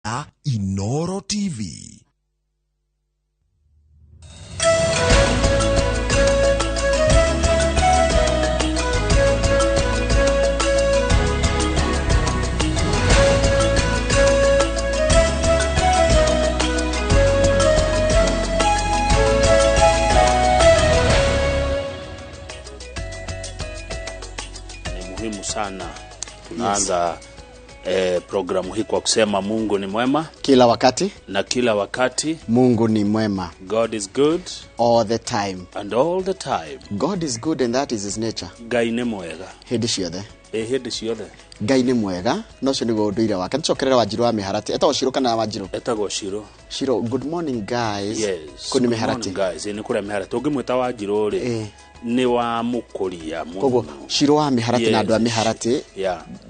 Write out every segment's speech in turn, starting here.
Inoro TV. Ni muhimu sana tunaanza programu hii kwa kusema Mungu ni mwema Kila wakati na kila wakati. Mungu ni mwema. God is good All the time. And all the time. God is good and that is his nature. Ngai nĩ mwega. Hĩndĩ ciothe. Ĩ hĩndĩ ciothe. Ngai nĩ mwega na ũcio nĩguo ũndũire wake. Nĩcokerere Wanjirũ wa Mĩharatĩ. Etagwo Shiro kana Wanjirũ? Etagwo Shiro. Shiro, good morning guys. Yes. Kũu nĩ Good Mĩharatĩ. morning, guys. Ĩ, nĩ kũrĩa Mĩharatĩ. Ũngĩmwĩta Wanjirũ rĩ, nĩ wa mũkũria mũno. Koguo Shiro wa Mĩharatĩ na andũ a Mĩharatĩ.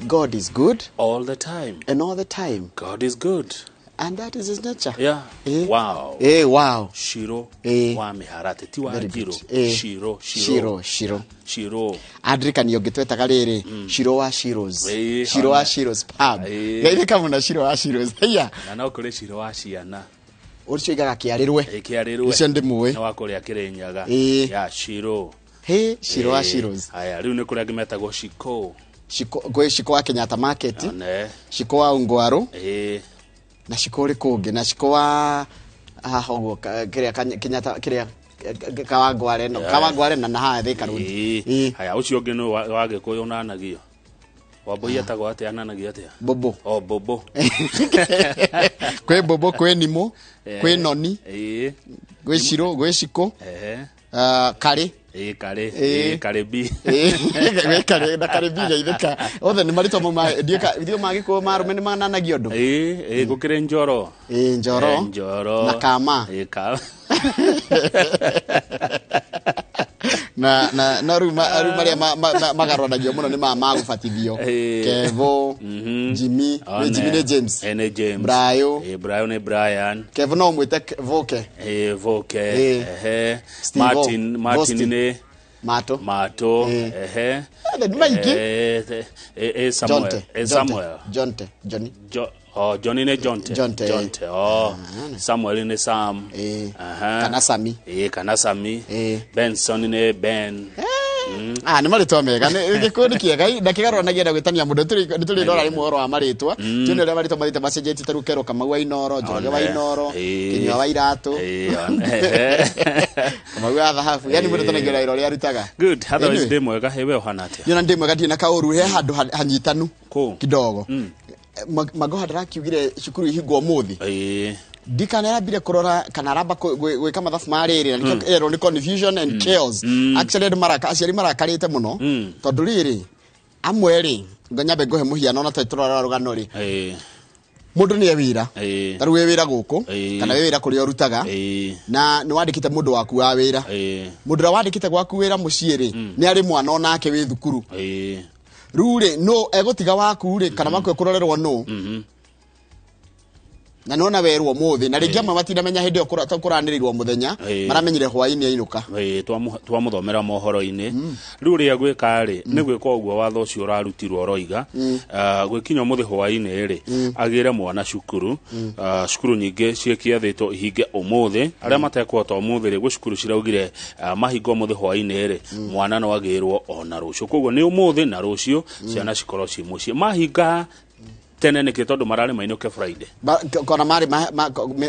God is good All the time. And all the time. God is good. And that is his nature. Wow. Wow. Shiro wa Mĩharatĩ ti Very Wanjirũ. good. Shiro, Shiro. Shiro, Shiro. Shiro. Andirikania ũngĩ twetaga rĩrĩ Shiro wa Shiros. Shiro wa Shiros pub. Geithĩka mũno Shiro wa Shiros. Haiya. Na no kũrĩ Shiro wa ciana. Ũcio aigaga kĩarĩrwe. Ĩkĩarĩrwe. Ũcio ndĩmũĩ. Nĩ wa kũrĩa Kĩrĩnyaga. Ya Shiro. He, Shiro wa Shiros. Haya, rĩu nĩ kũrĩa angĩ metagwo Shiko. Shiko, gwĩ Shiko wa Kenyatta Market. One. Shiko wa Ungwaru. Na Shiko ũrĩkũ ũngĩ? Na Shiko wa haha ũguo kĩrĩa Kenyatta kĩrĩa Kawangware no. Kawangware na haha Thika Road. Haya, ũcio ũngĩ nĩ wa Gĩkũyũ ũnanagio. Wambũi etagwo atĩa? Ananagio atĩa? Bobo. Oh, Bobo. Kwĩ Bobo, kwĩ Nimũ, kwĩ Noni, gwĩ Shiro, gwĩ Shiko. Karĩ. Ĩ, Karĩ. Ĩ, Karĩ B. Gwĩ Karĩ na Karĩ B geithĩka. Othe nĩ marĩtwa mau ma ndiũĩ ma Gĩkũyũ ma arũme nĩ mananagio ũndũ. Ĩ, gũkĩrĩ Njoro. Ĩ, Njoro. Njoro. Na Kama. Ĩ, Kama. Na na rĩu rĩu marĩa magarũranagio mũno nĩ maya ma gũbatithio. Kevo, Jimmy, nĩ Jimmy nĩ James. Nĩ James. Brayo. Brayo nĩ Brian. Kevo no ũmwĩte Voke. Voke. Steve Martin, Martin Boston. nĩ Mato. Mato. Nĩ maingĩ. Samuel. Jonte. Samuel. Jonte. Johnny. Oh, Johnny nĩ Jonte. Jonte. Jonte. Oh. Samuel nĩ Sam. Kana Sami. Kana Sami. Benson nĩ Ben. Nĩ marĩtwa mega. Nĩ Gĩkũyũ nĩ kĩega na kĩgarũranagia na gwĩtania mũndũ. Nĩ tũrĩ ndora rĩmwe ũhoro wa marĩtwa. Tuone ũrĩa marĩtwa mathiĩte macenjetie ta rĩu Kerũ Kamau wa Inoro, Njoroge wa Inoro, Kĩnyua wa Iratũ. Kamau wa Thahabu. Yaani mũndũ tanagia wĩra ũrĩa arutaga. Good. Otherwise Anyway. ndĩ mwega. Ĩ, we ũhana atĩa? Niĩ ona ndĩ mwega, ndirĩ na kaũru. He handũ hanyitanu Kũ? kidogo. Magoha ndarakiugire cukuru ihingwo ũmũthĩ. Ndikana arambire kũrora kana aramba gwĩka mathabu ma rĩrĩ, na nĩkĩo ĩrerwo nĩ confusion and chaos. Actually andũ aciari marakarĩte mũno. Tondũ rĩrĩ, amwe rĩ, nyambe ngũhe mũhiano na tũrora rũgano rĩ. Mũndũ nĩ e wĩra. Ta rĩu wĩ wĩra gũkũ, kana wĩ wĩra kũrĩa ũrutaga, na nĩ wandĩkĩte mũndũ waku wa wĩra. Mũndũ ũrĩa wandĩkĩte gwaku wĩra mũciĩ rĩ, nĩ arĩ mwana onake wĩ thukuru. Rĩu rĩ, nũ egũtiga waku rĩ, kana waku ekũrorerwo nũ? Na nĩwona werwo ũmũthĩ, na rĩngĩ amwe matinamenya hĩndĩ ĩyo kũranĩrĩirwo mũthenya, maramenyire hwaĩ-inĩ ainũka. Twamũthomera mohoro-inĩ. Rĩu ũrĩa gwĩka rĩ, nĩ gwĩka ũguo watho ũcio ũrarutirwo ũroiga. Gwĩkinya ũmũthĩ hwaĩ-inĩ rĩ, agĩre mwana cukuru. Cukuru nyingĩ ciĩkĩathĩtwo ihinge ũmũthĩ. Arĩa matekũhota ũmũthĩ rĩ, gwĩ cukuru ciraugire, mahinga ũmũthĩ hwaĩ-inĩ rĩ, mwana no agĩrwo ona rũciũ. Koguo nĩ ũmũthĩ na rũciũ, ciana cikorwo ciĩ mũciĩ. Mahinga tene nĩkĩ tondũ mararĩ mainũke Friday? Kona marĩ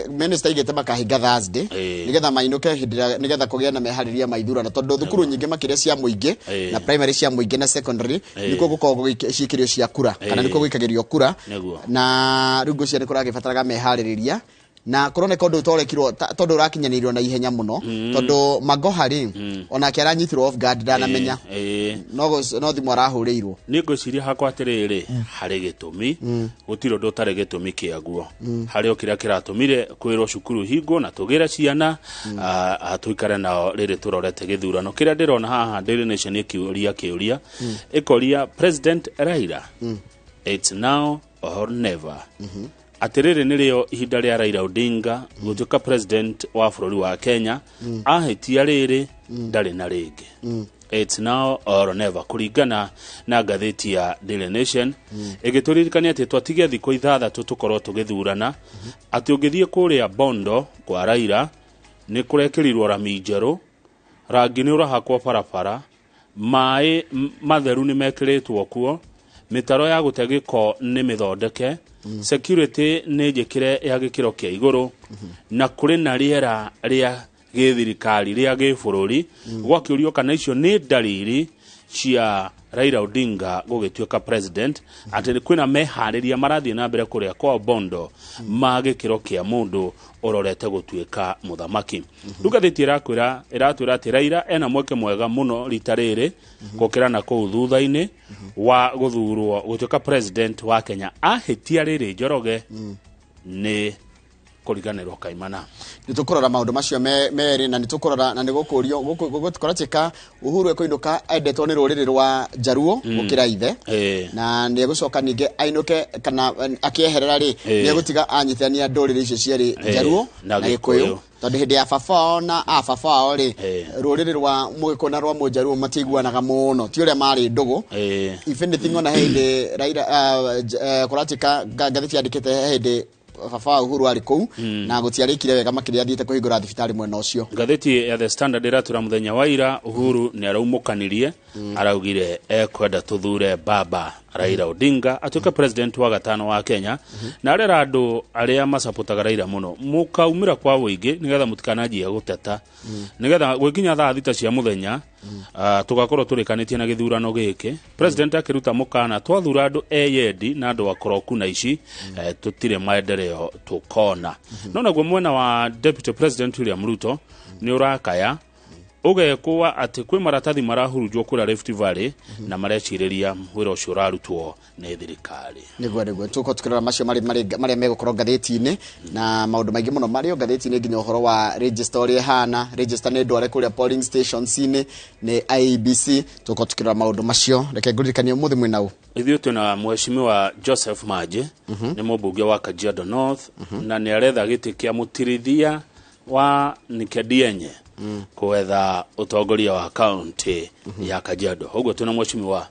minister aigĩte makahinga Thursday, nĩgetha mainũke hĩndĩ ĩrĩa, nĩgetha kũgĩe na meharĩria ma ithurano, tondũ thukuru nyingĩ makĩria cia mũingĩ, na primary cia mũingĩ na secondary, nĩkuo gũkoragwo ciĩkĩrio cia kura, kana nĩkuo gũikagĩrio kura. Na rĩu ngwĩciria nĩ kũragĩbataraga meharĩrĩria. Na kũroneka ũndũ ũtorekirwo, tondũ ũrakinyanĩirio na ihenya mũno, tondũ Magoha rĩ, onake aranyitirwo off guard, ndanamenya. No thimũ arahũrĩirwo. Niĩ ngwĩciria hakwa atĩrĩrĩ, harĩ gĩtũmi, gũtirĩ ũndũ ũtarĩ gĩtũmi kĩaguo. Harĩ o kĩrĩa kĩratũmire kwĩrwo cukuru hingwo na tũgĩre ciana, tũikare nao rĩrĩ tũrorete gĩthurano. Kĩrĩa ndĩrona haha Daily Nation ĩkĩũria kĩũria, ĩkoria President Raila, it's now or never. Atĩrĩrĩ nĩrĩo ihinda rĩa Raila Odinga gũtuĩka president wa bũrũri wa Kenya, ahĩtia rĩrĩ ndarĩ na rĩngĩ. It's now or never, kũringana na ngathĩti ya Daily Nation, ĩgĩtũririkania atĩ twatigia thikũ 6 tũkorwo tũgĩthurana, atĩ ũngĩthiĩ kũrĩa Bondo kwa Raila nĩ kũrekĩrirwo rami njerũ, rangi nĩ ũrahakwo barabara, maĩ matheru nĩ mekĩrĩtwo kuo, mĩtaro ya gũte gĩko nĩ mĩthondeke, security nĩ njĩkĩre ya gĩkĩro kĩa igũrũ, na kũrĩ na rĩera rĩa gĩthirikari rĩa gĩbũrũri. Gwakĩũrio kana icio nĩ ndariri cia Raila Odinga gũgĩtuĩka president, atĩ kwĩna meharĩria marathiĩ na mbere kũrĩa kwa Bondo ma gĩkĩro kĩa mũndũ ũrorete gũtuĩka mũthamaki. Rĩu ngathĩti ĩratwĩra atĩ Raila ena mweke mwega mũno rita rĩrĩ gũkĩra na kũu thutha-inĩ wa gũthurwo gũtuĩka president wa Kenya. Ahĩtia rĩrĩ Njoroge nĩ kũriganĩrwo kaimana. Nĩ tũkũrora maũndũ macio merĩ, na nĩ tũkũrora na nĩ gũkũrio gũkoratika Uhuru ekũinũka endetwo nĩ rũrĩrĩ rwa Jaruo gũkĩra ithe, na nĩ egũcoka ningĩ ainũke kana akĩeherera rĩ, nĩ egũtiga anyitithania ndũrĩrĩ icio cierĩ, Jaruo na na Gĩkũyũ, Gĩkũyũ. Tondũ hĩndĩ ya baba wao na a baba wao rĩ, rũrĩrĩ rwa Mũgĩkũyũ na rwa Mũjaruo matiiguanaga mũno, ti ũrĩa marĩ ndũgũ. If anything, ona hĩndĩ Raila kũratika ngathĩti yandĩkĩte hĩndĩ baba wa Uhuru arĩ kũu na gũtiarĩkire wega makĩria athiĩte kũhingũra thibitarĩ mwena ũcio. Ngathĩti ya The Standard ĩratwĩra mũthenya wa ira Uhuru nĩ araumũkanirie, araugire ekwenda tũthure baba Raila Odinga atuĩke president wa gatano wa Kenya, na arera andũ arĩa macapotaga Raila mũno mũkaumĩra kwa ũingĩ nĩgetha mũtikananjie gũteta, nĩgetha gwĩkinya thaa 6 cia mũthenya tũgakorwo tũrĩkanĩtie na gĩthurano gĩkĩ. President akĩruta mũkana twathura andũ eyendi na andũ akoroku na ici tũtirĩ maendeleo tũkona. No naguo mwena wa Deputy President William Ruto nĩ ũrakaya ũgekũa atĩ kwĩ maratathi marahurunjwo kũrĩa Rift Valley na marecirĩria wĩra ũcio ũrarutwo nĩ thirikari. Nĩguo tũkorwo tũkĩrora macio marĩa megũkorwo ngathĩti-inĩ na maũndũ maingĩ mũno marĩ o ngathĩti-inĩ, nginya ũhoro wa register ũrĩa ĩhana, register nĩ ndware kũrĩa polling stations-inĩ nĩ IEBC. Tũkorwo tũkĩrora maũndũ macio. Reke ngũririkanie ũmũthĩ mwĩna ũ? Ithuĩ twĩna mheshimiwa Joseph Maje, nĩ mũmbunge wa Kajiado North, na nĩ aretha gĩtĩ kĩa mũtirithia wa Nikedienye kwetha ũtongoria wa kaunti ya Kajiado. Ũguo twĩna mheshimiwa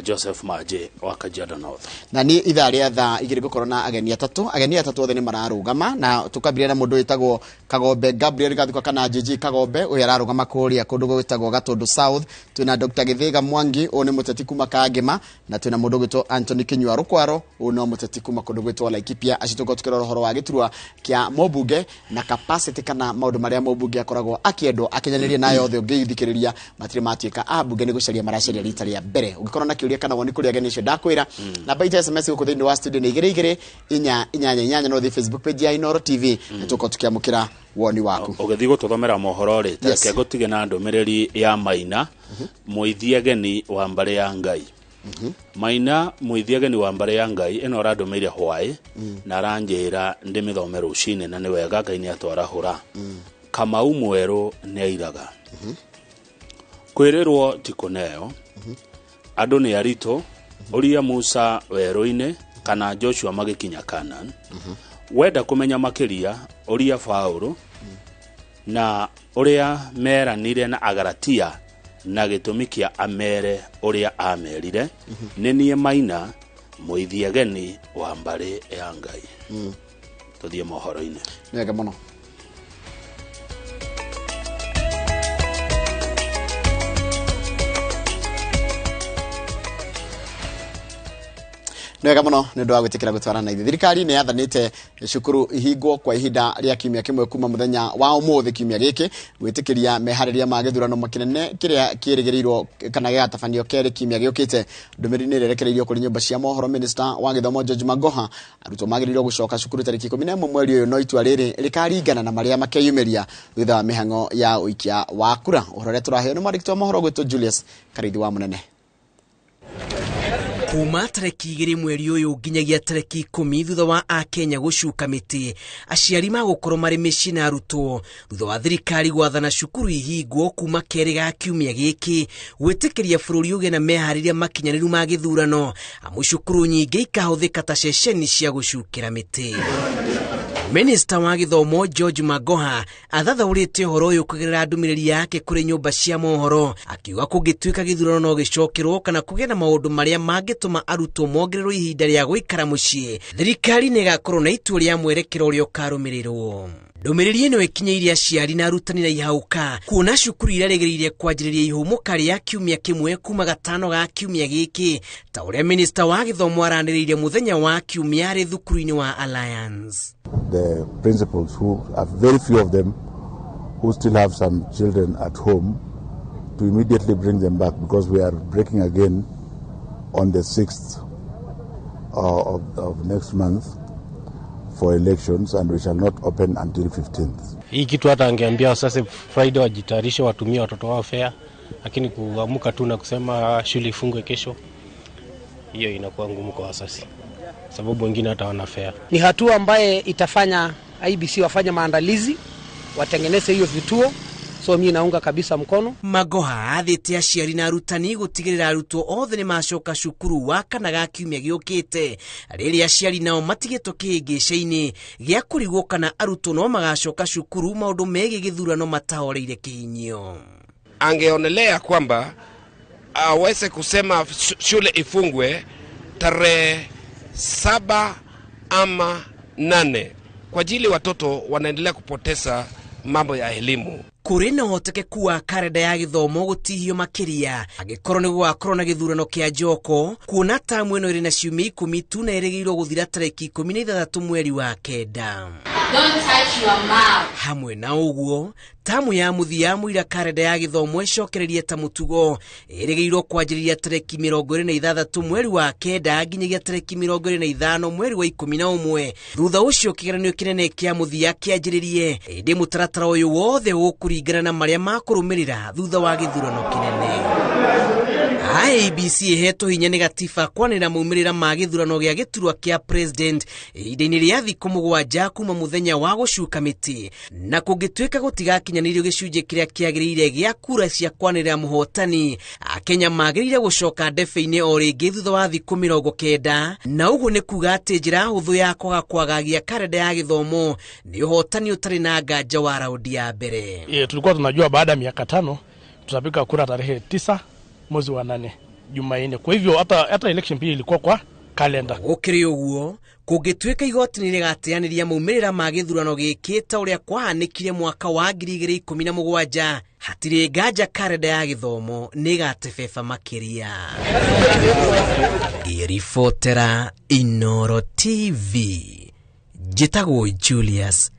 Joseph Maje wa Kajiado North. Na nĩ ithaa rĩa thaa 2 gũkorwo na ageni atatũ. Ageni atatũ othe nĩ mararũgama, na tũkambĩrĩria na mũndũ wĩtagwo Kagombe Gabriel Gathukwa kana JG Kagombe, ũyũ ararũgama kũrĩa kũndũ gwĩtagwo Gatũndũ South. Twĩna Dr. Githiga Mwangi, ũyũ nĩ mũteti kuma Kangema, na twĩna mũndũ ũgwĩtwo Anthony Kinyua Rũkwaro, ũyũ no mũteti kuma kũndũ gwĩtwo Laikipia. Acio tũkorwo tũkĩrora ũhoro wa gĩturwa kĩa mũmbunge na capacity kana maũndũ marĩa mũmbunge akoragwo akĩendwo akinyanĩrie na yothe. Ũngĩthikĩrĩria matirĩ matuĩka a mbunge, nĩ gũcaria maracaria rita rĩa mbere. Ũngĩkorwo na kĩũria kana woni kũrĩ ageni acio, ndakwĩra namba itũ ya SMS gũkũ thĩinĩ wa studio nĩ 2 2 4 8 8, no ũthiĩ Facebook page ya Inooro TV na tũkorwo tũkĩamũkĩra woni waku. Ũgĩthiĩ gũtũthomera mohoro rĩ, tareke ngũtige na ndũmĩrĩri ya Maina mũithiageni wa mbarĩ ya Ngai. Maina mũithiageni wa mbarĩ ya Ngai ĩno ũrandũmĩire hwaĩ na aranjĩra ndĩmĩthome rũcinĩ, na nĩ wega Ngai nĩ atwarahũra. Kamau mwerũ nĩ airaga kwĩrĩrwo ti kũneo, andũ nĩ aritũ, ũria Musa werũ-inĩ kana Joshua magĩkinya Canaan. Wenda kũmenya makĩria ũria Paũlũ na ũrĩa meranire na Agalatia na gĩtũmi kĩa amere ũrĩa amerire. Nĩ niĩ Maina mũithiageni wa mbarĩ ya Ngai. Tũthiĩ mohoro-inĩ. Nĩ wega mũno. Nĩ wega mũno nĩ ũndũ wa gwĩtĩkĩra gũtwarana na ithuĩ. Thirikari nĩ yathanĩte cukuru ihingwo kwa ihinda rĩa kiumia kĩmwe kuma mũthenya wa ũmũthĩ kiumia gĩkĩ, gwĩtĩkĩria meharĩria ma gĩthurano kĩnene kĩrĩa kĩrĩgĩrĩirwo kana gĩgatabanio kerĩ kiumia gĩũkĩte. Ndũmĩrĩri nĩ ĩrerekereirio kũrĩ nyũmba cia mohoro. Minister wa gĩthomo George Magoha, arutwo magĩrĩirwo gũcoka cukuru tarĩki 11 mweri ũyũ, no itua rĩrĩ rĩkaringana na marĩa makeyumĩria thutha wa mĩhang'o ya ũikia wa kura. Ũhoro ũrĩa tũraheo nĩ mwandĩki wa mohoro gwĩtwo Julius Karithi wa Mũnene. Kuma tarĩki 2 mweri ũyũ nginyagia tarĩki 10 thutha wa akenya gũcuka mĩtĩ, aciari magũkorwo marĩ mĩciĩ na arutwo thutha wa thirikari gwathana cukuru ihingwo kuma kerĩ ga kiumia gĩkĩ gwĩtĩkĩria bũrũri ũgĩe na meharĩria makinyanĩru ma gĩthurano, amu cukuru nyingĩ ikahũthĩka ta ceceni cia gũcukĩra mĩtĩ. Minista wa gĩthomo George Magoha athathaũrĩte ũhoro ũyũ kũgerera ndũmĩrĩri yake kũrĩ nyũmba cia mohoro, akiuga kũngĩtuĩka gĩthurano no gĩcokerwo kana kũgĩe na maũndũ marĩa mangĩtũma arutwo mongererwo ihinda rĩa gũikara mũciĩ, thirikari nĩ ĩgakorwo na itua rĩa mwerekero ũrĩa ũkarũmĩrĩrwo. Ndũmĩrĩri ĩno ĩkinyĩire aciari na arutani na ihauka kuona cukuru iria rĩgĩrĩire kwanjĩrĩria ihũmũka rĩa kiumia kĩmwe kuma gatano ga kiumia gĩkĩ, ta ũrĩa minista wa gĩthomo aranĩrĩire mũthenya wa kiumia arĩ thukuru-inĩ wa Alliance. The principals, who are very few of them, who still have some children at home, to immediately bring them back, because we are breaking again on the 6th of next month for elections, and we shall not open until 15th. Hii kitu hata angeambia sasa Friday wajitayarishe watumie watoto wao fare, lakini kuamuka tu na kusema shule ifungwe kesho, hiyo inakuwa ngumu kwa wasasi, sababu wengine hata wana fare. Ni hatua ambaye itafanya IEBC wafanye maandalizi, watengeneze hiyo vituo. So mimi naunga kabisa mkono. Magoha athĩte aciari na arutani gũtigĩrĩra arutwo othe nĩ macoka cukuru wa kana ga kiumia gĩũkĩte, rĩrĩa aciari nao matigĩtwo kĩhĩngĩca-inĩ gĩa kũrigwo kana arutwo no magacoka cukuru maũndũ megiĩ gĩthurano matahoreire kĩhinyio. Angeonelea kwamba aweze kusema shule ifungwe tarehe 7 ama 8 kwa ajili watoto wanaendelea kupoteza mambo ya elimu. Kũrĩ na ũhotekeku wa karenda ya gĩthomo gũtihio makĩria angĩkorwo nĩ gũgakorwo na gĩthurano kĩa njoko, kuona tamu ĩno ĩrĩ na ciumia 10 tu na ĩrĩgĩrĩirwo gũthira tarĩki 16 mweri wa 9. Don't touch your mouth. Hamwe na ũguo, tamu ya mũthia mũira karenda ya gĩthomo ĩcokererie ta mũtugo ĩrĩgĩrĩirwo kwanjĩrĩria tarĩki 26 mweri wa 9 nginyagia tarĩki 25 mweri wa 11. Thutha ũcio kĩgeranio kĩnene kĩa mũthia kĩanjĩrĩrie, ĩndĩ mũtaratara ũyũ wothe ũkũringana na marĩa makũrũmĩrĩra thutha wa gĩthurano kĩnene. IEBC ĩhetwo hinya nĩ gatiba kwanĩrĩra maumĩrĩra ma gĩthurano gĩa gĩturwa kĩa president ihinda-inĩ rĩa thikũ 7 kuma mũthenya wa gũcuka mĩtĩ, na kũngĩtuĩka gũtigakinyanĩrio gĩcunjĩ kĩrĩa kĩagĩrĩire gĩa kura cia kwanĩrĩra mũhotani, akenya magĩrĩire gũcoka ndebe-inĩ o rĩngĩ thutha wa thikũ 90, na ũguo nĩ kuga atĩ njĩra hũthũ ya kwaga kwagagia karenda ya gĩthomo nĩ ũhotani ũtarĩ na nganja wa raundi ya mbere. Tulikuwa tunajua baada ya miaka 5 tutapiga kura tarehe 9 mwezi wa 8 Jumanne. Kwa hivyo hata election pia ilikuwa kwa kalenda. Gũkĩrĩ ũguo, kũngĩtuĩka igoti nĩ rĩgateanĩria maumĩrĩra ma gĩthurano gĩkĩ ta ũrĩa kwahanĩkire mwaka wa 2017, hatirĩ nganja karenda ya gĩthomo nĩ ĩgatebeba makĩria. Ngĩribotera Inooro TV, njĩtagwo Julius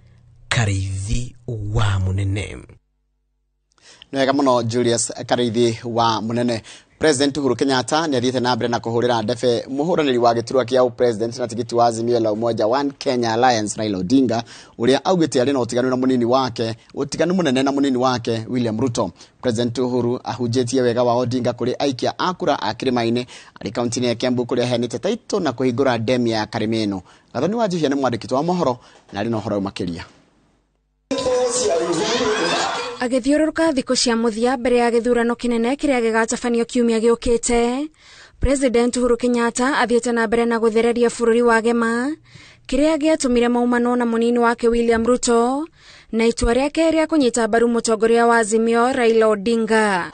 Kariithi wa Mũnene. Nĩ wega mũno Julius Kariithi wa Mũnene. President Uhuru Kenyatta nĩ athiĩte na mbere na kũhũrĩra ndebe mũhũranĩri wa gĩturwa kĩa president na tigiti wa Azimio la Umoja One Kenya Alliance Raila Odinga, ũrĩa augĩte arĩ na ũtiganu na mũnini wake, ũtiganu mũnene na mũnini wake William Ruto. President Uhuru ahunjĩtie wega wa Odinga kũrĩ aikia a kura a kĩrĩma-inĩ arĩ kaunti-inĩ ya Kiambu kũrĩa aheanĩte taitũ na kũhingũra ndemu ya Karimeno. Gathoni wa Njihia nĩ mwandĩki wa mohoro na arĩ na ũhoro makĩria. Agĩthiũrũrũka thikũ cia mũthia mbere ya gĩthurano kĩnene kĩrĩa gĩgatabanio kiumia gĩũkĩte, President Uhuru Kenyatta athiĩte na mbere na gũthereria bũrũri wa gema kĩrĩa gĩatũmire maumano na mũnini wake William Ruto na itua rĩake rĩa kũnyita mbaru mũtongoria wa Azimio Raila Odinga.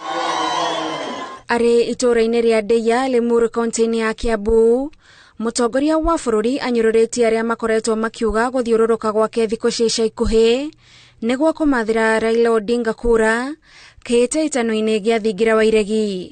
Arĩ itũũra-inĩ rĩa Ndeia, Limuru, kaunti-inĩ ya Kiambu, mũtongoria wa bũrũri anyũrũrĩtie arĩa makoretwo makiuga gũthiũrũrũka gwake thikũ cia ica ikuhĩ nĩguo kũmathĩra Raila Odinga kura kĩhĩtahĩtano-inĩ gĩa thingira wa iregi.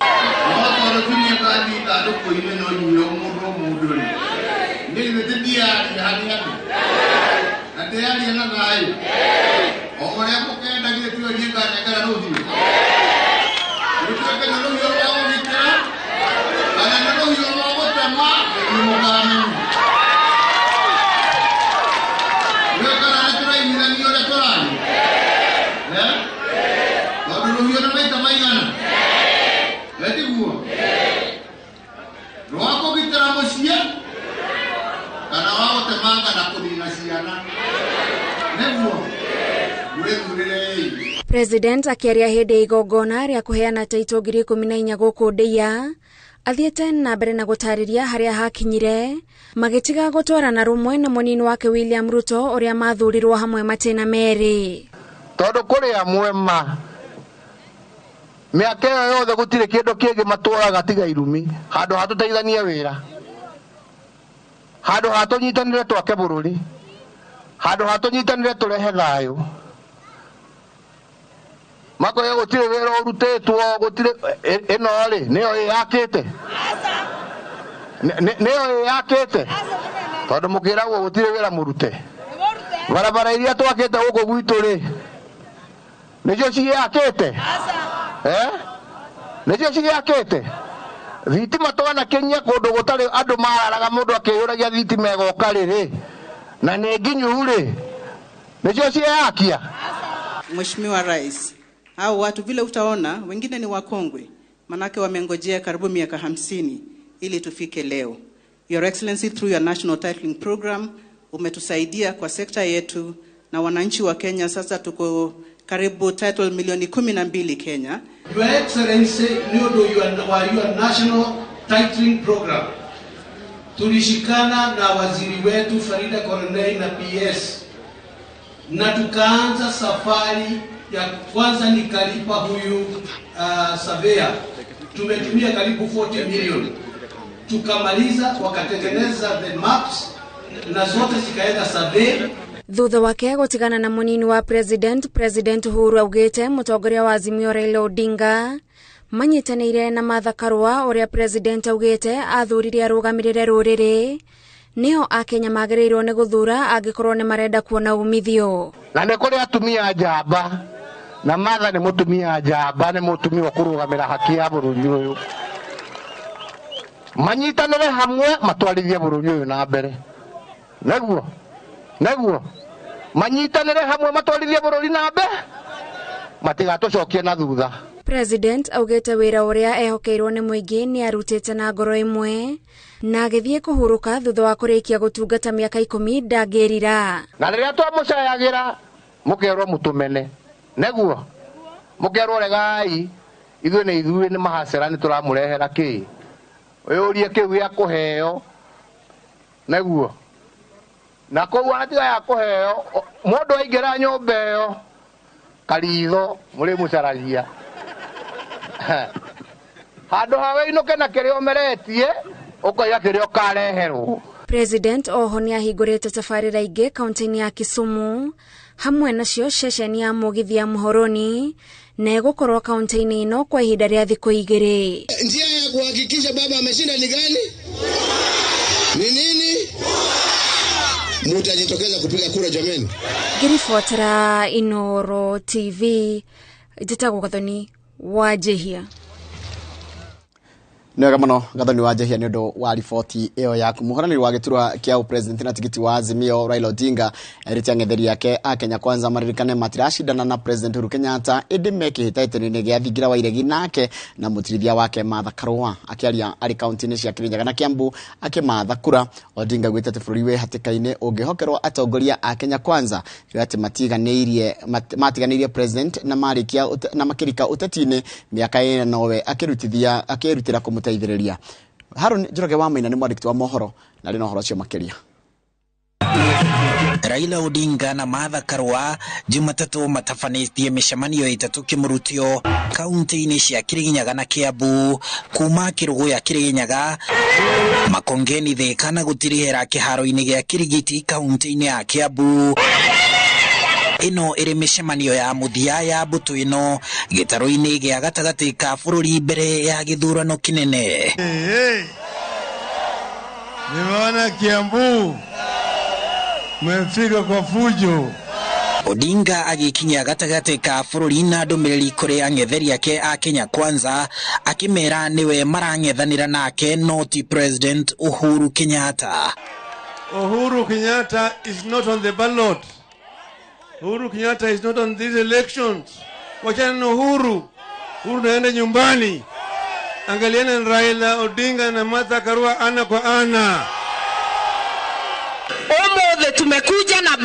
Aigana? Nĩguo? Mwĩthurĩrei. President akĩaria hĩndĩ ya igongona rĩa kũheana taito 14,000 gũkũ Ndeiya athiĩte na mbere na gũtarĩria harĩa hakinyire magĩtiga gũtwarana rũmwe na mũnini wake William Ruto ũrĩa mathurirwo hamwe matĩna merĩ. Tondũ kũrĩ amwe ma mĩaka ĩyo yothe gũtirĩ kĩndũ kĩngĩ matũraga tiga irumi, handũ ha tũteithanie wĩra, handũ ha tũnyitanĩre twake bũrũri, handũ ha tũnyitanĩre tũrehe thayũ. Makoya gũtirĩ wĩra ũrutĩtwo, gũtirĩ ĩno rĩ nĩyo ĩyakĩte, nĩyo ĩyakĩte, tondũ mũkĩragwo gũtirĩ wĩra mũrute. Barabara iria twakĩte gũkũ gwitũ rĩ nĩcio ciĩyakĩte, nĩcio ciĩyakĩte. Thitima twanakinyia kũndũ gũtarĩ andũ mararaga mũndũ akĩyũragia thitima ĩgoka rĩ, na nĩ nginyu rĩ, nĩcio ciĩyakia. Mheshimiwa Rais, hao watu vile utaona wengine ni wakongwe, manake wamengojea karibu miaka 50 ili tufike leo. Your Excellency, through your National Titling Program umetusaidia kwa sekta yetu na wananchi wa Kenya. Sasa tuko karibu title milioni 12 Kenya. Your Excellency, your National Titling Program, tulishikana na waziri wetu Farida Koronei na PS na tukaanza safari ya kwanza. Nikalipa huyu surveyor, tumetumia karibu 40 million, tukamaliza, wakatengeneza the maps na zote zikaenda survey. Thutha wake gũtigana na mũnini wa president, President Uhuru augĩte mũtongoria wa Azimio Raila Odinga manyitanĩire na Martha Karua ũrĩa president augĩte athurire arũgamĩrĩre rũrĩrĩ nĩo akenya magĩrĩirwo nĩ gũthura angĩkorwo nĩ marenda kuona umithio. Na nĩ kũrĩ atumia njamba, na Martha nĩ mũtumia njamba, nĩ mũtumia wa kũrũgamĩra haki ya bũrũri ũyũ. Manyitanĩre hamwe matwarithie bũrũri ũyũ na mbere. Nĩguo, nĩguo manyitanĩre hamwe matwarithie bũrũri na mbere, matigatũcokie na thutha. President augĩte wĩra ũrĩa ehokeirwo nĩ mũingĩ nĩ arutĩte na ngoro ĩmwe na agĩthiĩ kũhurũka thutha wa kũrĩkia gũtungata mĩaka 10 ndangĩrira. Na rĩrĩa twamũcayagĩra mũkerwo mũtũmene, nĩguo mũkerwo regai, ithuĩ nĩ ithuĩ nĩ mahacera nĩ tũramũrehera kĩ, ũyũrie kĩu gĩa kũheo, nĩguo na kũu atiga ya kũheo mũndũ aingĩra nyũmba ĩyo karitho mũrĩmũcaragia handũ ha wĩinũke na kĩrĩa ũmeretie ũkoiga kĩrĩa ũkareherwo. President oho nĩahingũrĩte tabarĩra ingĩ kaunti-inĩ ya Kisumu hamwe nacio ceceni ya mũgithi ya Muhoroni na ĩgũkorwo kaunti-inĩ ĩno kwa ihinda rĩa thikũ 2. Njia ya kuhakikisha baba ameshinda ni gani? Ni nini? Mutajitokeza kupiga kura jameni. Ngiribotera Inoro TV, njĩtagwo Gathoni wa Njihia. Nĩ wega mũno Gathoni wa Njihia nĩ ũndũ wa riboti ĩyo yaku. Mũhũranĩri wa gĩturwa kĩa ũpresident na tigiti wa Azimio Raila Odinga erĩte ang'etheri ake a Kenya Kwanza maririkane matiracindana na President Uhuru Kenyatta ĩndĩ me kĩhĩtahĩtano-inĩ gĩa thingira wa iregi nake na mũtirithia wake Martha Karua. Akĩaria arĩ kaunti-inĩ cia Kirinyaga na Kiambu akĩmatha kura, Odinga augĩte atĩ bũrũri wĩ hatĩka-inĩ ũngĩhokerwo atongoria a Kenya Kwanza atĩ matiganĩirie president na marĩkia na makĩrika ũteti-inĩ mĩaka 4 nowe akĩrutithia akĩrutĩra kũmũteithĩrĩria. Harun Njoroge wa Maina nĩ mwandĩki wa mohoro na arĩ na ũhoro ũcio makĩria. Raila Odinga na Martha Karua Jumatatu matabanĩtie mĩcemanio 3 kĩmũrutio kaunti-inĩ cia Kirinyaga na Kiambu kuma Kĩrũgũya Kirinyaga, Makongeni Thika na gũtirihĩra kĩharo-inĩ gĩa Kirigiti kaunti-inĩ ya Kiambu. Ĩno ĩrĩ mĩcemanio ya mũthia ya mbũtũ ĩno gĩtarũ-inĩ gĩa gatagatĩ ka bũrũri mbere ya gĩthurano kĩnene. Nimeona Kiambu mmefika kwa fujo. Odinga agĩkinya gatagatĩ ka bũrũri na ndũmĩrĩri kũrĩ ang'etheri ake a Kenya Kwanza akĩmera nĩwe marang'ethanĩra nake no ti President Uhuru Kenyatta. Uhuru Kenyatta is not on the ballot. Uhuru Kenyatta is not on these elections. Wachana na Uhuru. Uhuru naenda nyumbani. Angaliana na Raila Odinga na Martha Karua ana kwa ana. Omothe tumekuja na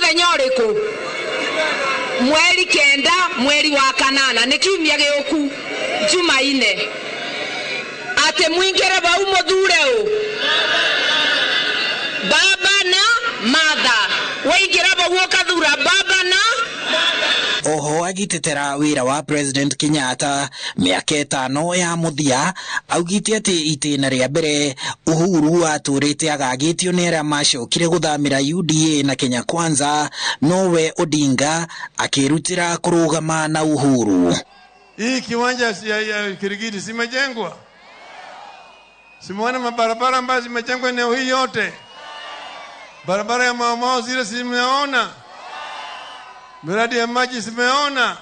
Muthenya uriku? Mweri 9 mweri wa 8 ni kiumia giuku Jumaine. Ati muingire bau muthure u baba na mother. Waingira bau ukathura baba na. Oho agitetera wira wa President Kenyatta miaka 5 ya muthia augite ati itĩna rĩa mbere Uhuru aturite agagĩtio nĩ arĩa macokire guthamira UDA na Kenya Kwanza nowe Odinga akirutira kurugama na Uhuru. Hii kiwanja ya Kirigiti simejengwa, simuona mabarabara ambazo zimejengwa eneo hii yote, barabara ya Mau Mau zile simeona, miradi ya maji simeona,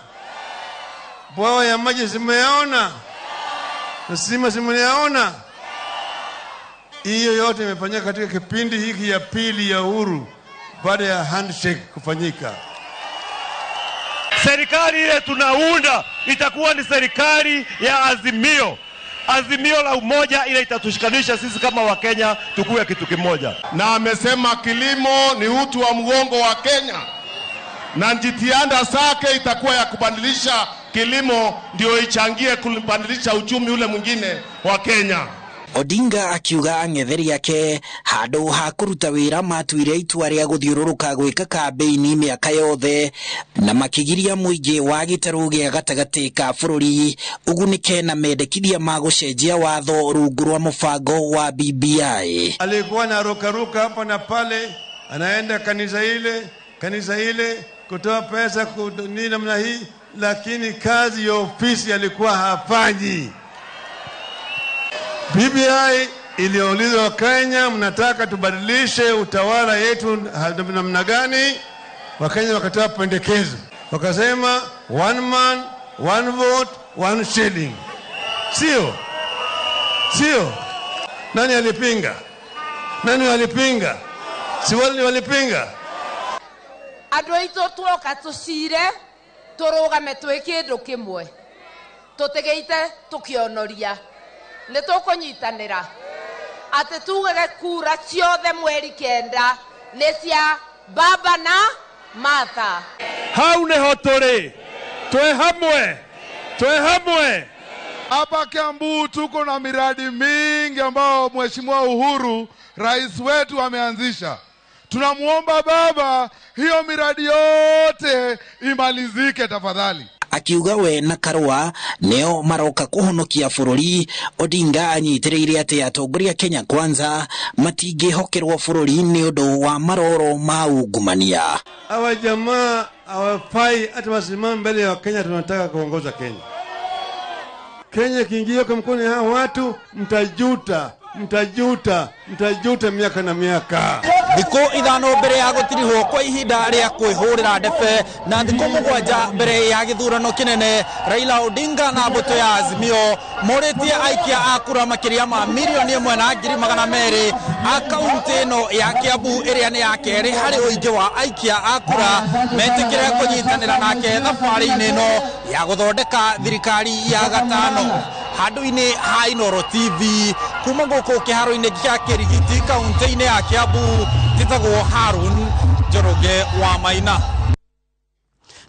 bwawa ya maji simeona, sima simeona. Hiyo yote imefanyika katika kipindi hiki ya pili ya Uhuru baada ya handshake kufanyika. Serikali ile tunaunda itakuwa ni serikali ya Azimio. Azimio la umoja ile itatushikanisha sisi kama Wakenya tukuwe kitu kimoja. Na amesema kilimo ni uti wa mgongo wa Kenya, na jitihada zake itakuwa ya kubadilisha kilimo ndio ichangie kubadilisha uchumi ule mwingine wa Kenya. Odinga akiuga ang'etheri ake handũ ha kũruta wĩra matuire itua rĩa gũthiũrũrũka gwĩka kambĩini mĩaka yothe na makigiria mũingĩ wa gĩtarũ gĩa gatagatĩ ka bũrũri ũgunĩke na mendekithia ma gũcenjia watho rungu rwa mũbango wa BBI. Alikuwa anarukaruka hapa na pale, anaenda kanisa ile kutoa pesa ni namna hii, lakini kazi ya ofisi alikuwa hafanyi. BBI iliulizwa Kenya, mnataka tubadilishe utawala yetu namna gani? Wakenya wakatoa pendekezo, wakasema one man, one vote, one shilling. Sio? Sio? Nani alipinga? Nani walipinga? Si wale walipinga? Andũ aitũ tuoka tũcire tũrũgame twĩ kĩndũ kĩmwe tũtigĩite tũkĩonoria nĩ tũkũnyitanĩra atĩ tugage kura ciothe mweri 9 nĩ cia baba na Martha. Hau nĩho tũrĩ, twĩ hamwe, twĩ hamwe. Hapa Kiambu tuko na miradi mingi ambao Mheshimiwa Uhuru rais wetu ameanzisha. Tunamuomba baba hiyo miradi yote imalizike tafadhali. Akiuga we na Karua neo maroka kuhonokia bũrũri. Odinga anyitĩrĩire atĩ atongoria Kenya Kwanza matingĩhokerwo bũrũri nĩ ũndũ wa maroro ma ungumania. Hawa jamaa hawafai hata wasimame mbele ya Kenya. Tunataka kuongoza Kenya. Kenya kiingia kwa mkono ya watu, mtajuta, mtajuta, mtajuta miaka na miaka. Thikũ 5 mbere ya gũtirihwo kwa ihinda rĩa kwĩhũrĩra ndebe na thikũ 7 mbere ya gĩthurano kĩnene, Raila Odinga na mbũtũ ya Azimio morĩtie aikia a kura makĩria ma 1,200,000 a kaunti ĩno ya Kiambu ĩrĩa nĩ ya kerĩ harĩ ũingĩ wa aikia a kura metĩkĩre kũnyitanĩra nake thabarĩ-inĩ ĩno ya gũthondeka thirikari ya gatano. Handũ-inĩ ha Inooro TV kuma gũkũ kĩharo-inĩ kĩa Kĩrigiti kaunti-inĩ ya Kiambu, njĩtagwo Harun Njoroge wa Maina.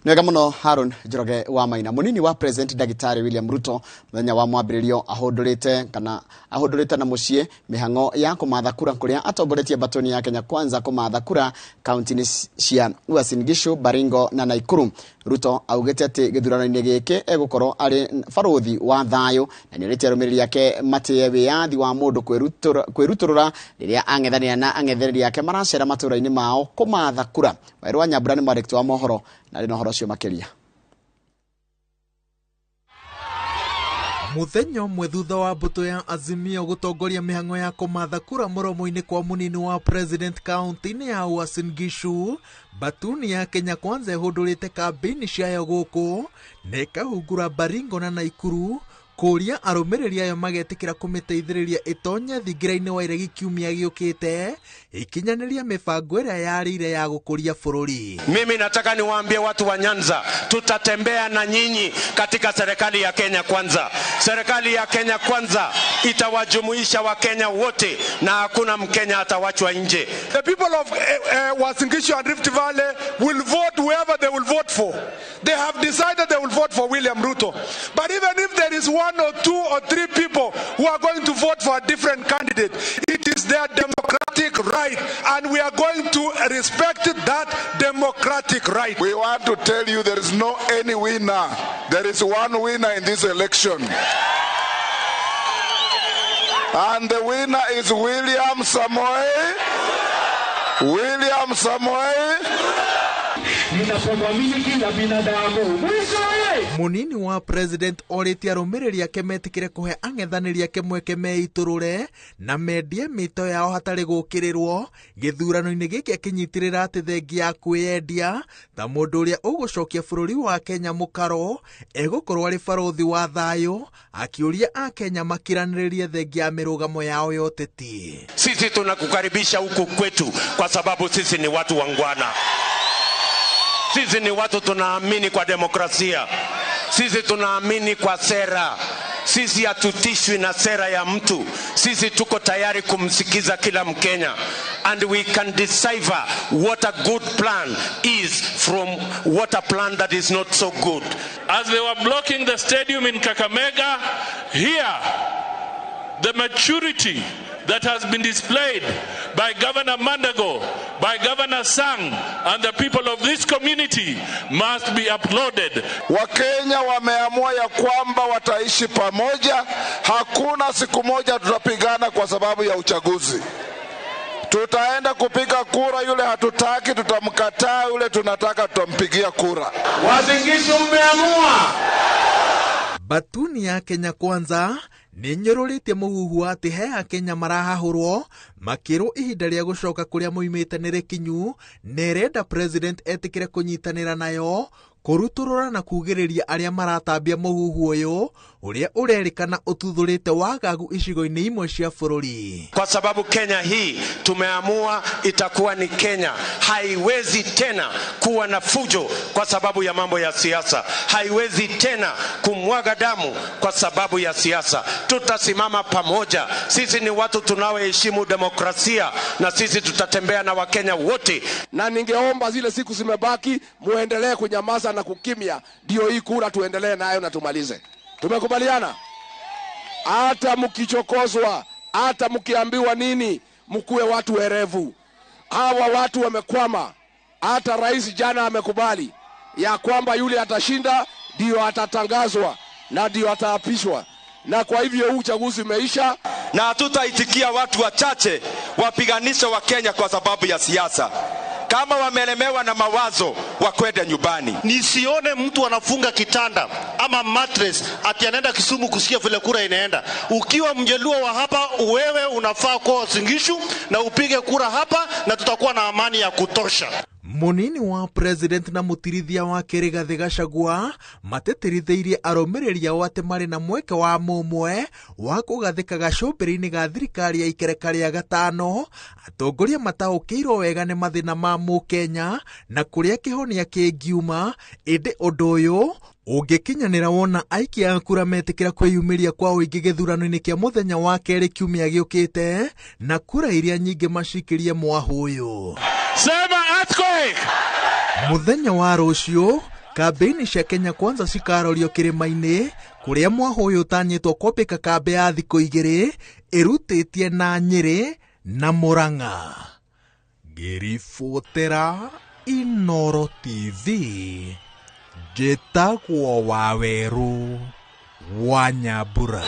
Nĩwega mũno Harun Njoroge wa Maina. Mũnini wa President Ndagĩtarĩ William Ruto mũthenya wa mwambĩrĩrio ahũndũrĩte kana ahũndũrĩte na mũciĩ mĩhang'o ya kũmatha kura kũrĩa atongoretie mbatoni ya Kenya Kwanza kũmatha kura kaunti-inĩ cia Uasin Gishu, Baringo na Nakuru. Ruto augĩte atĩ gĩthurano-inĩ gĩkĩ egũkorwo arĩ barũthi wa thayũ na nĩorĩtie arũmĩrĩri ake matĩe wĩyathi wa mũndũ kwĩrutũrũra rĩrĩa ang'ethanĩra na ang'ethanĩri ake maracera matũũra-inĩ mao kũmatha kura. Wairũ wa Nyambura nĩ mwandĩki wa mohoro na arĩ na ũhoro ũcio makĩria. Mũthenya ũmwe thutha wa mbũtũ ya Azimio gũtongoria mĩhang'o ya kũmatha kura mũromo-inĩ kwa mũnini wa President kaunti-inĩ ya Uasin Gishu, Batuni ya Kenya Kwanza ĩhũndũrĩte kambĩini ciayo gũkũ na ĩkahungura Baringo na Nakuru kũria arũmĩrĩri ayo magetĩkĩra kũmĩteithĩrĩria ĩtonye thingira-inĩ wa iregi kiumia gĩũkĩte ikinyanĩria mĩbango ĩrĩa yarĩire ya gũkũria bũrũri. Mimi nataka niwaambie watu wa Nyanza, tutatembea na nyinyi katika serikali ya Kenya Kwanza. Serikali ya Kenya Kwanza itawajumuisha Wakenya wote na hakuna Mkenya atawachwa nje. The people of Uasin Gishu and Rift Valley will vote whoever they will vote for. They have decided they will vote for William Ruto. But even if there is one or two or three people who are going to vote for a different candidate, it is their democratic right, and we are going to respect that democratic right. We want to tell you there is no any winner. There is one winner in this election. And the winner is William Samoei. William Samoei. Munini wa president orĩtie arũmĩrĩri ake metĩkĩre kũhe ang'ethanĩri ake mweke meitũrũre na mendie mĩto yao hatarĩ gũkĩrĩrwo gĩthurano-inĩ gĩkĩ, akĩnyitĩrĩra atĩ thengia ya kwĩyendia ta mũndũ ũrĩa ũgũcokia bũrũri wa Kenya mũkaro egũkorwo arĩ barũthi wa thayũ, akĩũria akenya makiranĩrĩrie thengia ya mĩrũgamo yao ya ũteti. Sisi tunakukaribisha huku kwetu kwa sababu sisi ni watu wangwana. Sisi ni watu tunaamini kwa demokrasia. Sisi tunaamini kwa sera. Sisi hatutishwi na sera ya mtu. Sisi tuko tayari kumsikiza kila Mkenya. And we can decipher what a good plan is from what a plan that is not so good. As they were blocking the stadium in Kakamega, here, the maturity that has been displayed by Governor Mandago, by Governor Sang, and the people of this community must be applauded. Wakenya wameamua ya kwamba wataishi pamoja. Hakuna siku moja tutapigana kwa sababu ya uchaguzi. Tutaenda kupiga kura, yule hatutaki tutamkataa, yule tunataka tutampigia kura. Uasin Gishu mmeamua. Batuni ya Kenya Kwanza nĩ nyũrũrĩtie mũhuhu atĩ he akenya marahahũrwo makĩrwo ihinda rĩa gũcoka kũrĩa moimĩte nĩ rĩkinyu, na ĩrenda president etĩkĩre kũnyitanĩra nayo kũrutũrũra na kugĩrĩria arĩa maratambia mũhuhu ũyũ ũrĩa ũrerĩkana ũtuthũrĩte wagagu icigo-inĩ imwe cia bũrũri. Kwa sababu Kenya hii tumeamua itakuwa ni Kenya, haiwezi tena kuwa na fujo kwa sababu ya mambo ya siasa, haiwezi tena kumwaga damu kwa sababu ya siasa. Tutasimama pamoja. Sisi ni watu tunaoheshimu demokrasia na sisi tutatembea na Wakenya wote. Na ningeomba zile siku zimebaki muendelee kunyamaza na kukimya, ndio hii kura tuendelee nayo na tumalize. Tumekubaliana? Hata mkichokozwa, hata mkiambiwa nini, mkuwe watu werevu. Hawa watu wamekwama. Hata rais jana amekubali ya kwamba yule atashinda ndio atatangazwa na ndio ataapishwa. Na kwa hivyo huu uchaguzi umeisha. Na hatutaitikia watu wachache wapiganishe wa Kenya kwa sababu ya siasa. Kama wamelemewa na mawazo wakwende nyumbani. Nisione mtu anafunga kitanda ama mattress ati anaenda Kisumu kusikia vile kura inaenda. Ukiwa Mjaluo wa hapa, wewe unafaa kwa Uasin Gishu na upige kura hapa, na tutakuwa na amani ya kutosha. Munini wa president na mutirithia wake Rigathi Gachagua matĩtĩrithĩirie arũmĩrĩri ao atĩ marĩ na mweke wa mũmwe wa kũgathĩka gacũmbĩrĩ-inĩ ga thirikari ya ikereka rĩa gatano. Atongoria mataũkĩirwo wega nĩ mathĩna ma mũkenya na kũrĩa kĩhonia kĩngiuma, ĩndĩ ũndũ ũyũ ũngĩkinyanĩra wona aikia a kura metĩkĩra kwĩyumĩria kwa ũingĩ gĩthurano-inĩ kĩa mũthenya wa kerĩ kiumia gĩũkĩte, na kura iria nyingĩ macikĩrie mwahũ ũyũ. Sema earthquake. Mũthenya wa rũciũ kambĩini cia Kenya Kwanza cikarorio kĩrĩma-inĩ kũrĩa mwahũ ũyũ ũtanyĩtwo kwambĩka kambĩ ya thikũ igĩrĩ ĩrutĩtie na Nyĩrĩ na Murang'a. Ngĩribotera Inooro TV, njĩtagwo Wawerũ wa Nyambura.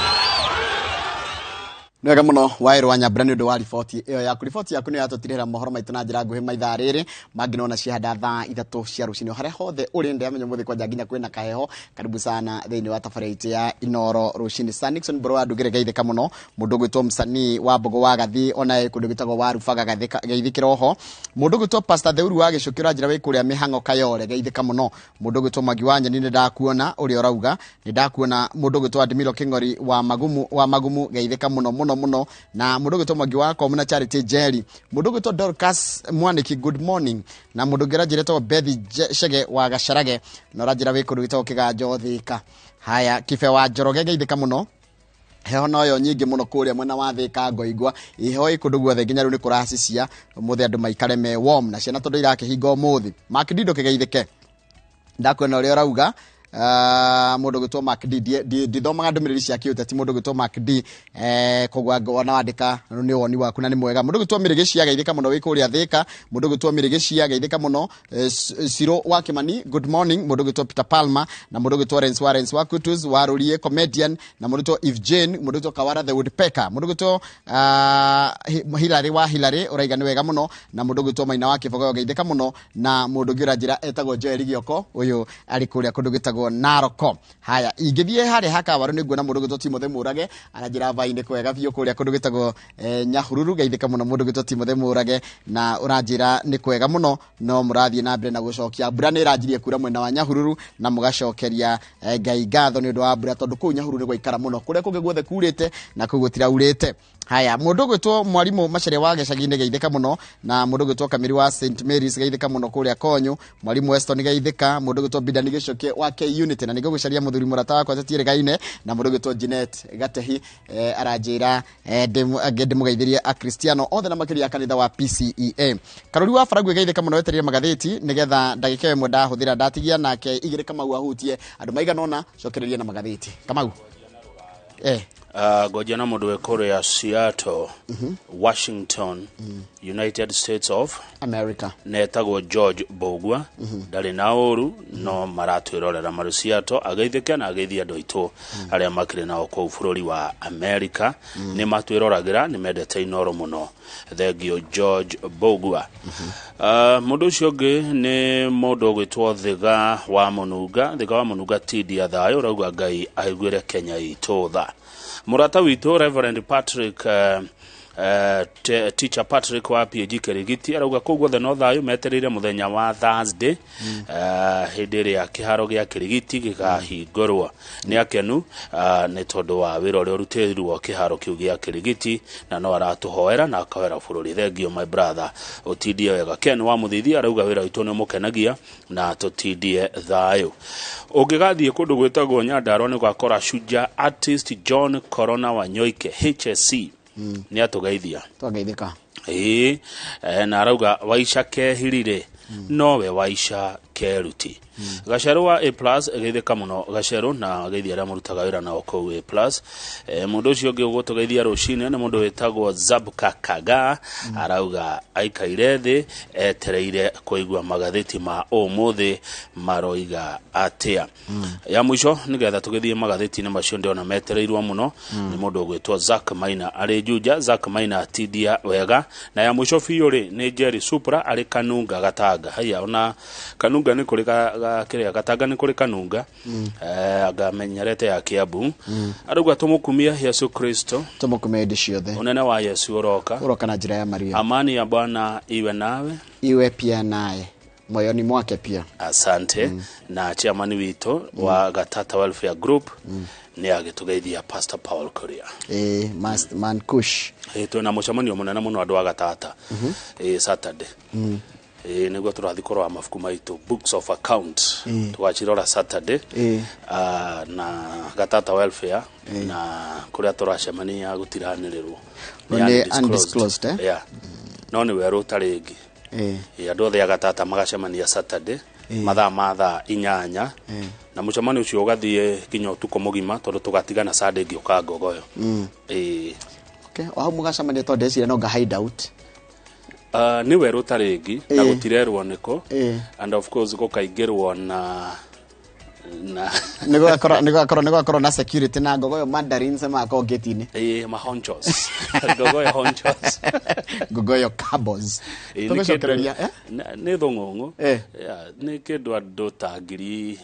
Nĩ wega mũno Wawerũ wa Nyambura nĩ ũndũ wa riboti ĩyo yaku. Riboti yaku nĩyo yatũtirĩra mohoro maitũ na njĩra nguhĩ maithaa rĩrĩ mangĩ nona ciahanda thaa 3 cia rũcinĩ. Harĩa hothe ũrĩ ndĩramenya ũmũthĩ kwanja nginya kwĩna kaheho. Karibu sana thĩinĩ wa tabarĩra itũ ya Inooro rũcinĩ. Sir Nixon Mbũrũ wa Ndungĩre geithĩka mũno, mũndũ ũgwĩtwo msanii wa Mbogo wa Gathi onaye kũndũ gwĩtagwo wa Rubaga geithĩkĩra oho. Mũndũ ũgwĩtwo Pastor Theuru wa Gĩcũkĩ ũranjĩra wĩ kũrĩa mĩhang'o Kayore geithĩka mũno. Mũndũ ũgwĩtwo Mwangi wa Nyeni nĩ ndakuona ũrĩa ũrauga, nĩ ndakuona. Mũndũ ũgwĩtwo Admiro Kĩng'ori wa Magumu geithĩka mũno mũno mũno. Na mũndũ ũgwĩtwo Mwangi wa Komu na Charity Njeri, mũndũ ũgwĩtwo Dorcas Mwaniki good morning, na mũndũ ũngĩ ũranjĩra etagwo Bethi Chege wa Gacarage na ũranjĩra wĩ kũndũ gwĩtagwo Kĩganjo Thika. Haya, Kibe wa Njoroge geithĩka mũno. Heho noyo nyingĩ mũno kũrĩa mwena wa Thĩka Ngoingwa, heho ĩ kũndũ guothe nginya rĩu nĩ kũracicia ũmũthĩ andũ maikare me warm na ciana tondũ irakĩhinga ũmũthĩ. Mark D ndũkĩgeithĩke, ndakuona ũrĩa ũrauga. Mũndũ ũgwĩtwo Mark D, ndithomaga ndũmĩrĩri cia kĩũteti. Mũndũ ũgwĩtwo Mark D, koguo wona wandĩka nĩ woni waku na nĩ mwega. Mũndũ ũgwĩtwo Mĩrĩgĩci ageithĩka mũno wĩ kũrĩa Thĩka. Mũndũ ũgwĩtwo Mĩrĩgĩci ageithĩka mũno. Ciro wa Kĩmani, good morning. Mũndũ ũgwĩtwo Peter Palmer na mũndũ ũgwĩtwo Lawrence Warren wa Kutus Warurie comedian na mũndũ ũgwĩtwo Eve Jane, mũndũ ũgwĩtwo Kawara the Woodpecker, mũndũ ũgwĩtwo Hilary wa Hilary ũraiga nĩ wega mũno, na mũndũ ũgwĩtwo Maina wa Kĩbogoyo geithĩka mũno, na mũndũ ũngĩ ũranjĩra etagwo Joel Gĩoko, ũyũ arĩ kũrĩa kũndũ gwĩtagwo Naroko. Haya, ingĩthiĩ harĩa hakawaru nĩ nguona mũndũ ũgwĩtwo Timothy Mũrage aranjĩra vai-inĩ kwega biũ kũrĩa kũndũ gwĩtagwo Nyahururu, geithĩka mũno mũndũ ũgwĩtwo Timothy Mũrage na ũranjĩra nĩ kwega mũno, no mũrathiĩ na mbere na gũcokia mbura nĩ ĩranjirie kura mwena wa Nyahururu na mũgacokeria Ngai ngatho nĩ ũndũ wa mbura tondũ kũu Nyahururu nĩ gwaikara mũno, kũrĩa kũngĩ guothe kurĩte na kũu gũtiraurĩte. Haya, mũndũ ũgwĩtwo mwarimũ Macharia wa gĩcagi-inĩ geithĩka mũno, na mũndũ ũgwĩtwo Kamiri wa St Mary's geithĩka mũno kũrĩa Konyo, mwarimũ Weston geithĩka, mũndũ ũgwĩtwo Bidani Gĩcoke wa K Unity, na nĩguo gũcaria mũthuri mũrata wakwa tũtiĩrĩgaine, na mũndũ ũgwĩtwo Jeanette Gatehi aranjĩra ndĩmũgeithĩrie Akristiano othe na makĩria kanitha wa PCEA. Karũri wa Baragwi geithĩka mũno, wetereire magathĩti nĩgetha ndagĩka ĩmwe ndahũthĩra ndatigia nake igĩrĩ Kamau ahutie andũ maigana ũna, cokereria na magathĩti. Kamau. Ngojia na mũndũ wĩ kũrĩa Seattle, Washington, United States of America, na etagwo George Mbũgua, ndarĩ na ũru no maratwĩrorera marĩ Seattle, ageithĩke na ageithie andũ aitũ arĩa makĩrĩ nao kũu bũrũri wa America, nĩ matwĩroragĩra, nĩ mendete Inoro mũno. Thengio George Mbũgua. Mũndũ ũcio ũngĩ nĩ mũndũ ũgwĩtwo Thiga wa Mũnunga. Thiga wa Mũnunga tindia thayũ, ũrauga Ngai aiguĩre Kenya itũ tha. Mũrata witũ Reverend Patrick Teacher Patrick wa PAG Kĩrigiti arauga kũu guothe no thayũ, metereire mũthenya wa Thursday, hĩndĩ ĩrĩa kĩharo gĩa Kĩrigiti gĩkahingũrwo. Nĩ akenu nĩ tondũ wa wĩra ũrĩa ũrutĩirwo kĩharo kĩu gĩa Kĩrigiti, na no aratũhoera na akahoera bũrũri. Thengio my brother, ũtindie wega. Ken wa Mũthithi arauga wĩra witũ nĩ ũmũkenagia na tũtindie thayũ. Ũngĩgathiĩ kũndũ gwĩtagwo Nyandarua nĩ ũgakora Shujaa artist John Corona Wanyoike HSC nĩ atũgeithia. Twageithĩka. Ĩĩ, na arauga Waica Kehirire nowe Waica Keruti. Gacerũ wa A plus geithĩka mũno Gacerũ, na geithia arĩa mũrutaga wĩra nao kũu A plus. Mũndũ ũcio ũngĩ ũgũtũgeithia rũcinĩ nĩ mũndũ wĩtagwo Zabka Kaga, arauga aikaire thĩ etereire kũigua magathĩti ma ũmũthĩ maroiga atĩa. Ya mũico nĩgetha tũgĩthiĩ magathĩti-inĩ macio ndĩrona metereirwo mũno nĩ mũndũ ũgwĩtwo Zack Maina arĩ Juja. Zack Maina atindia wega. Na ya mũico biũ rĩ nĩ Jerry Supra arĩ Kanunga Gatanga. Haiya, ona Kanunga nĩ kũrĩ kĩrĩa Gatanga nĩ kũrĩ Kanunga, ngamenyerete ya Kiambu. Arauga tũmũkumie Yesu Kristo, tũmũkumie hĩndĩ ciothe, ũnene wa Yesu ũroka, ũroka na njĩra ya Maria. Amani ya Bwana iwe nawe, iwe pia naye moyoni mwake pia. Asante. Na chairman witũ wa Gatata Welfare Group nĩ agĩtũgeithia Pastor Paul Kuria. Man Kush. Twĩna mũcemanio mũnene mũno andũ a Gatata, Saturday. Nĩguo tũrathiĩ kũrora mabuku maitũ, books of account, tũgacirora Saturday. Na Gatata Welfare na kũrĩa tũracemania gũtiranĩrĩrwo. Nĩ undisclosed, eh? Yeah. No nĩ werũ ũtarĩ ĩngĩ. Andũ othe a Gatata magacemania Saturday mathaa ma thaa 8, na mũcemanio ũcio ũgathiĩ nginya ũtukũ mũgima tondũ tũgatigana Sunday ngĩũka Ngogoyo. Okay, o hau mũgacemania tondũ ndeciria no nga hide out. Nĩ werũ ũtarĩ ĩngĩ na gũtirerwo nĩkũ, and of course gũkaingĩrwo na Nĩ gũgakorwo na security na Ngogoyo mandarins magakorwo gate-inĩ. Mahonchos. Ngogoyo honchos. Ngogoyo cabos. Nĩ Tũgũcokereria, kĩndũ- eh? Nĩ thũng'ũng'ũ. Yeah, nĩ kĩndũ andũ ta ngiri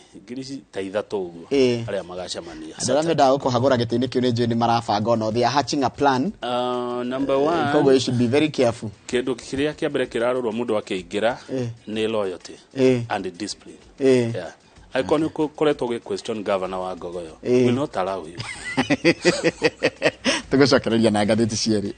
ta 3 ũguo arĩa magacemania. Andũ arĩa mendaga gũkũhagũra gĩtĩ-inĩ kĩu nĩ njũĩ nĩ marabanga ono, they are hatching a plan. Number one, Koguo you should be very careful. Kĩndũ kĩrĩa kĩa mbere kĩrarorwo mũndũ akĩingĩra nĩ loyalty and discipline. Yeah. Angĩkorwo nĩ ũkoretwo ũgĩ question governor wa Ngogoyo, will not allow you. Tũgũcokereria na ngathĩti cierĩ.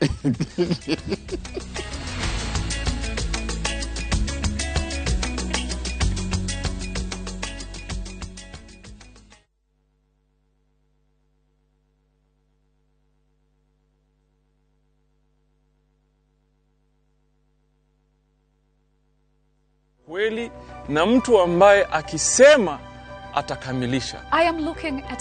Kweli na mtu ambaye akisema atakamilisha. I am looking at a